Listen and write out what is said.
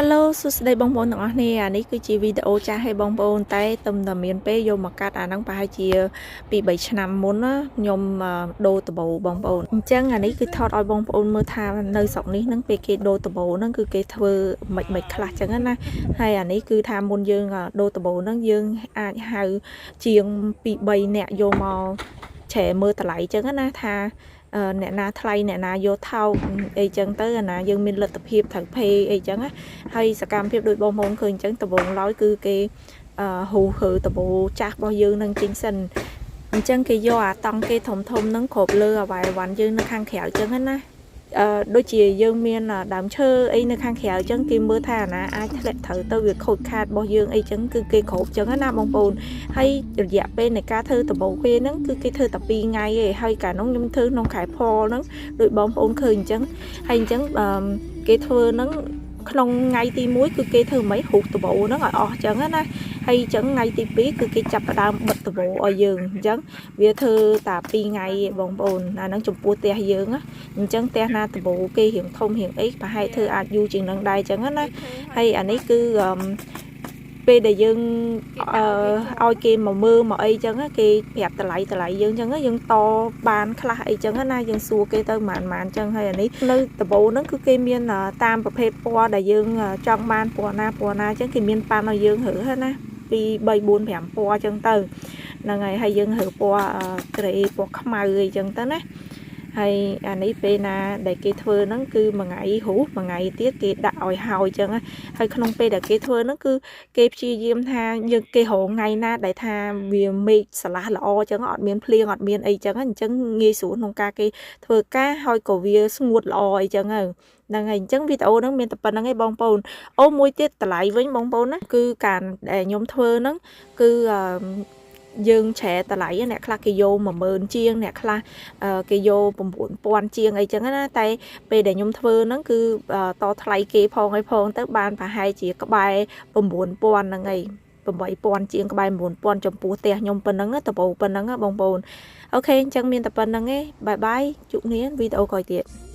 Hello សួស្តីបងប្អូនទាំងអស់គ្នាអានេះគឺជាវីដេអូចាស់ឲ្យបងប្អូនតែទំតែមានពេលយកមកកាត់អាហ្នឹងប្រហែលជា2 3ឆ្នាំមុនណាខ្ញុំដូរដបូបងប្អូនអញ្ចឹងអានេះគឺថតឲ្យបងប្អូនមើលថានៅស្រុកនេះហ្នឹងពេលគេដូរដបូហ្នឹងគឺគេធ្វើមិនមិនខ្លះអញ្ចឹងណាហើយអានេះគឺថាមុនយើងដូរដបូហ្នឹងយើងអាចហៅជាង2 3នាក់យកមកឆែមើលតម្លៃអញ្ចឹងណាថា អ្នកណាថ្លៃអ្នកណាយកថោកអីចឹងទៅអាណាយើងមានលទ្ធភាពត្រូវភេអីចឹងណាហើយសកម្មភាពដូចបងប្អូនឃើញអញ្ចឹងដំបូងឡើយគឺគេអឺហ៊ូហឺដបូចាស់របស់យើងនឹងចេញសិនអញ្ចឹងគេយកអាតង់គេធំធំហ្នឹងគ្របលើអវ៉ៃអវ៉ាន់យើងនៅខាងក្រៅអញ្ចឹងណាអឺដូចជាយើងមានដើមឈើអីនៅខាងក្រៅអញ្ចឹងគេមើលថាអាណាអាចធ្លាក់ត្រូវទៅវាខូចខាតរបស់យើងអីចឹងគឺគេគ្របអញ្ចឹងណាបងប្អូន ហើយរយៈពេលនៃការធ្វើដំបូងគេហ្នឹងគឺគេធ្វើតែ2ថ្ងៃឯងហើយកាលនោះខ្ញុំធ្វើក្នុងខែផលហ្នឹងដូចបងប្អូនឃើញអញ្ចឹងហើយអញ្ចឹងអឺគេធ្វើហ្នឹងក្នុងថ្ងៃទី1គឺគេធ្វើមិនហូបដំបូងហ្នឹងឲ្យអស់អញ្ចឹងណាហើយអញ្ចឹងថ្ងៃទី2គឺគេចាប់ផ្ដើមបិទដំបូងឲ្យយើងអញ្ចឹងវាធ្វើតែ2ថ្ងៃឯងបងប្អូនអាហ្នឹងចំពោះផ្ទះយើងណាអញ្ចឹងផ្ទះណាដំបូងគេរៀងធំរៀងអីប្រហែលធ្វើអាចយូរជាងនឹងដែរអញ្ចឹងណាហើយអានេះគឺអឺពេលដែលយើងអឺឲ្យគេមកមើលមកអីចឹងគេប្រាប់តម្លៃតម្លៃយើងចឹងយើងតបានខ្លះអីចឹងណាយើងសួរគេទៅម៉ានម៉ានចឹងហើយអានេះនៅដំបូងហ្នឹងគឺគេមានតាមប្រភេទពណ៌ដែលយើងចង់បានពណ៌ណាពណ៌ណាចឹងគេមានប៉ាន់ឲ្យយើងរើសណា2 3 4 5ពណ៌ចឹងទៅហ្នឹងហើយហើយយើងរើពណ៌ក្រេពណ៌ខ្មៅអីចឹងទៅណាហើយអានេះពេលណាដែលគេធ្វើហ្នឹងគឺមួយថ្ងៃរូសមួយថ្ងៃទៀតគេដាក់ឲ្យហើយចឹងហើយក្នុងពេលដែលគេធ្វើហ្នឹងគឺគេព្យាយាមថាយើងគេរងថ្ងៃណាដែលថាវាមេឃស្រឡះល្អចឹងអត់មានភ្លៀងអត់មានអីចឹងអញ្ចឹងងាយស្រួលក្នុងការគេធ្វើការហើយក៏វាស្ងួតល្អអីចឹងហ្នឹងហើយអញ្ចឹងវីដេអូហ្នឹងមានតែប៉ុណ្្នឹងឯងបងប្អូនអូមួយទៀតតម្លៃវិញបងប្អូនណាគឺការដែលខ្ញុំធ្វើហ្នឹងគឺអឺយើងឆែតម្លៃអ្នកខ្លះគេយក10000ជាងអ្នកខ្លះគេយក9000ជាងអីចឹងណាតែពេលដែលខ្ញុំធ្វើហ្នឹងគឺតថ្លៃគេផងអីផងទៅបានប្រហែលជាក្បែរ9000ហ្នឹងឯង8000ជាងក្បែរ9000ចំពោះផ្ទះខ្ញុំប៉ុណ្ណឹងដបូប៉ុណ្ណឹងបងប្អូន OK អញ្ចឹងមានតែប៉ុណ្្នឹងឯង bye bye ជួបគ្នាវីដេអូក្រោយទៀត។